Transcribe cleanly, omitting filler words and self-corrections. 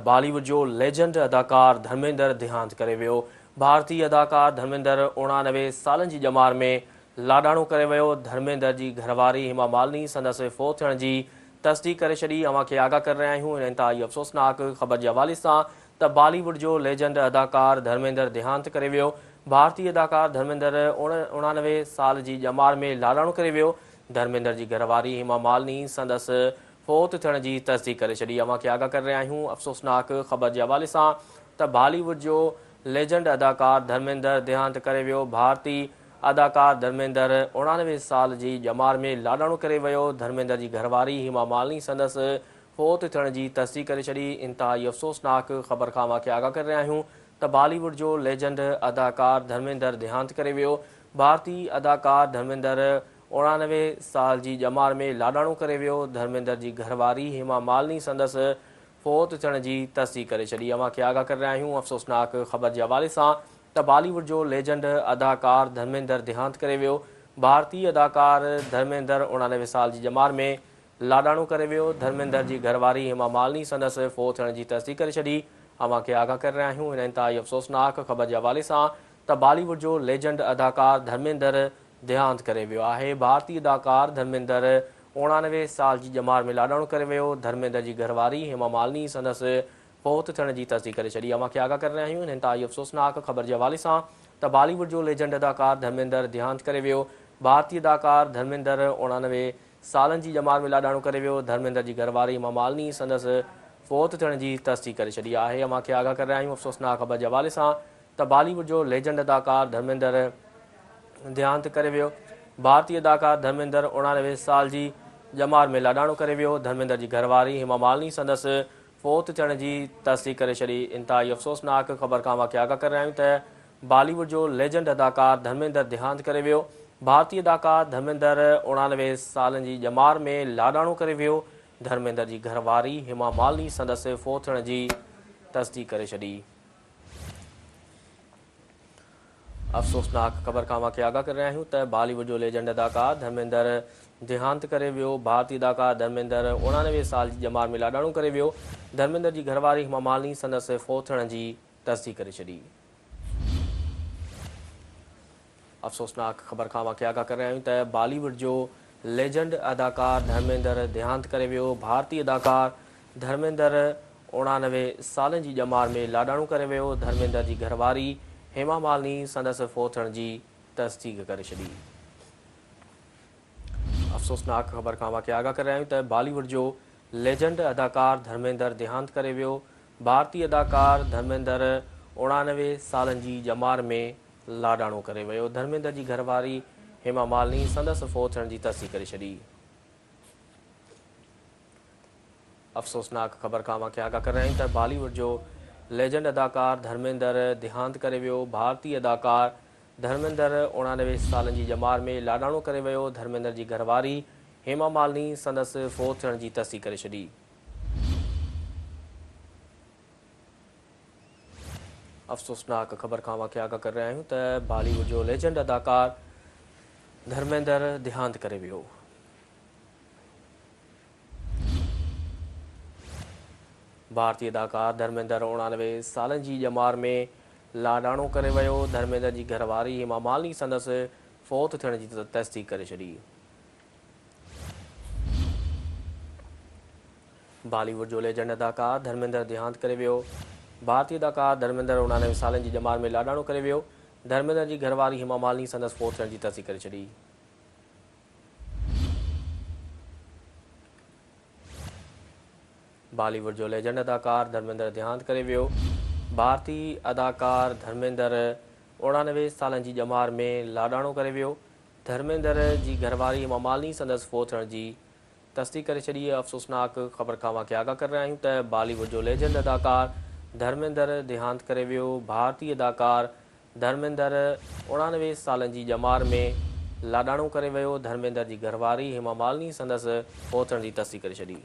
بالي wood جو legend اداڪار ڌرميندر ديهانت ڪري ويو. ڀارتي اداڪار ڌرميندر 89 سالن جي ڄمار ۾ لاڏاڻو ڪري ويو. ڌرميندر جي گهرواري هيما مالني سندس فوت ٿيڻ جي تصديق ڪري ڇڏي. اوهان کي آگاهه ڪري رهيا آهيون هن انتهائي افسوسناڪ خبر جي حوالي سان ته بالي ووڊ جو ليجنڊ اداڪار ڌرميندر ديهانت ڪري ويو. ڀارتي اداڪار ڌرميندر 89 سال جي ڄمار ۾ لاڏاڻو ڪري ويو. ڌرميندر جي گهرواري هيما مالني سندس فوت ٿيڻ جي تصديق ڪري ڇڏي. اوهان کي آگاهه ڪري رهيا آهيون افسوسناڪ خبر جي حوالي سان ته بالي ووڊ جو ليجنڊ اداڪار ڌرميندر ديهانت ڪري ويو. ڀارتي اداڪار ڌرميندر 89 سال جي ڄمار ۾ لاڏاڻو ڪري ويو. ڌرميندر جي گهرواري هيما مالني سندس فوت ٿيڻ جي تصديق ڪري ڇڏي. انتهائي افسوسناڪ خبر کان اوهان کي آگاهه ڪري رهيا آهيون ته بالي ووڊ جو ليجنڊ اداڪار ڌرميندر ديهانت ڪري ويو. ڀارتي اداڪار ڌرميندر 89 سال جي ڄمار ۾ لاڏاڻو ڪري ويو، ڌرميندر جي گهرواري هيما مالني سندس فوت ٿيڻ جي تصديق ڪري ڇڏي. اوهان کي آگاهه ڪري رهيا آهيون افسوسناڪ خبر جي حوالي سان ته بالي ووڊ جو ليجنڊ اداڪار ڌرميندر ديهانت ڪري ويو. ڀارتي اداڪار ڌرميندر 89 سال جي ڄمار ۾ لاڏاڻو ڪري ويو، ڌرميندر جي گهرواري هيما مالني سندس فوت ٿيڻ جي تصديق ڪري ڇڏي. اوهان کي آگاهه ڪري رهيا آهيون هن انتهائي افسوسناڪ خبر جي حوالي سان ته بالي ووڊ جو ليجنڊ اداڪار ڌرميندر ديهانت ڪري ويو آهي. ڀارتي اداڪار ڌرميندر 89 سال جي ڄمار ۾ لاڏاڻو ڪري ويو. ڌرميندر جي گهرواري هيما مالني سندس فوت ٿيڻ جي تصديق ڪري ڇڏي. اوهان کي آگاهه ڪري رهيا آهيون هن انتهائي افسوسناڪ خبر جي حوالي سان ته بالي ووڊ جو ليجنڊ اداڪار ڌرميندر ديهانت ڪري ويو. ڀارتي اداڪار ڌرميندر 89 سالن جي ڄمار ۾ لاڏاڻو ڪري ويو. ڌرميندر جي گهرواري هيما مالني سندس فوت ٿيڻ جي تصديق ڪري ڇڏي آهي. اوهان کي آگاهه ڪري رهيا آهيون افسوسناڪ خبر جي حوالي سان ته بالي ووڊ جو ليجنڊ اداڪار ڌرميندر ديهانت ڪري ويو. ڀارتي اداڪار ڌرميندر 89 سال جي ڄمار ۾ لاڏاڻو ڪري ويو. ڌرميندر جي گهرواري هيما مالني سندس فوت ٿيڻ جي تصديق ڪري ڇڏي. انتهائي افسوسناڪ خبر کان اوهان کي آگاهه ڪري رهيا آهيون ته بالي ووڊ جو ليجنڊ اداڪار ڌرميندر ديهانت ڪري ويو. ڀارتي اداڪار ڌرميندر 89 سالن جي ڄمار ۾ لاڏاڻو ڪري ويو. ڌرميندر جي گهرواري هيما مالني سندس فوت ٿيڻ جي تصديق ڪري ڇڏي. افسوسناڪ خبر کان اوهان کي آگاهه ڪري رهيا آهيون ته بالي ووڊ جو ليجنڊ اداڪار ڌرميندر ديهانت ڪري ويو. ڀارتي اداڪار ڌرميندر 89 سال جي ڄمار ۾ لاڏاڻو ڪري ويو. ڌرميندر جي گهرواري هيما مالني سندس فوت ٿيڻ جي تصديق ڪري ڇڏي. افسوسناڪ خبر کان اوهان کي آگاهه ڪري رهيا آهيون ته بالي ووڊ جو ليجنڊ اداڪار ڌرميندر ديهانت ڪري ويو. ڀارتي اداڪار ڌرميندر 89 سالن جي ڄمار ۾ لاڏاڻو ڪري ويو. ڌرميندر جي گهرواري هيما مالني سندس فوت ٿيڻ جي تصديق ڪري ڇڏي. افسوسناڪ خبر کان اوهان کي آگاهه ڪري رهيا آهيون ته بالي ووڊ جو ليجنڊ اداڪار ڌرميندر ديهانت ڪري ويو. ڀارتي اداڪار ڌرميندر 89 سالن جي ڄمار ۾ لاڏاڻو ڪري ويو. ڌرميندر جي گهرواري هيما مالني سندس فوت ٿيڻ جي تصديق ڪري ڇڏي. افسوسناڪ خبر کان اوهان کي آگاهه ڪري رهيا آهيون ته بالي ووڊ جو ليجنڊ اداڪار ڌرميندر ديهانت ڪري ويو. ڀارتي اداڪار ڌرميندر 89 سالن جي ڄمار ۾ لاڏاڻو ڪري ويو. ڌرميندر جي گهرواري هيما مالني سندس فوت ٿيڻ جي تصديق ڪري ڇڏي. افسوسناڪ خبر کان اوهان کي آگاهه ڪري رهيا آهيون ته بالي ووڊ جو ليجنڊ اداڪار ڌرميندر ديهانت ڪري ويو. ڀارتي اداڪار ڌرميندر 89 سالن جي ڄمار ۾ لاڏاڻو ڪري ويو. ڌرميندر جي گهرواري هيما مالني سندس فوت ٿيڻ جي تصديق ڪري ڇڏي. بالي ووڊ جو ليجنڊ اداڪار ڌرميندر ديهانت ڪري ويو. ڀارتي اداڪار ڌرميندر 89 سالن جي ڄمار ۾ لاڏاڻو ڪري ويو. ڌرميندر جي گهرواري هيما مالني سندس فوت ٿيڻ جي تصديق ڪري ڇڏي. بالي ووڊ جو ليجنڊ اداڪار ڌرميندر ديهانت ڪري ويو. ڀارتي اداڪار ڌرميندر 89 سالن جي ڄمار ۾ لاڏاڻو ڪري ويو. ڌرميندر جي گهرواري هيما مالني سندس فوت ٿيڻ جي تصديق ڪري ڇڏي. افسوسناڪ خبر کان اوهان کي آگاهه ڪري رهيا آهيون ته بالي ووڊ جو ليجنڊ اداڪار ڌرميندر ديهانت ڪري ويو. ڀارتي اداڪار ڌرميندر 89 سالن جي ڄمار ۾ لاڏاڻو ڪري ويو. ڌرميندر جي گهرواري هيما مالني سندس فوت ٿيڻ جي تصديق ڪري ڇڏي.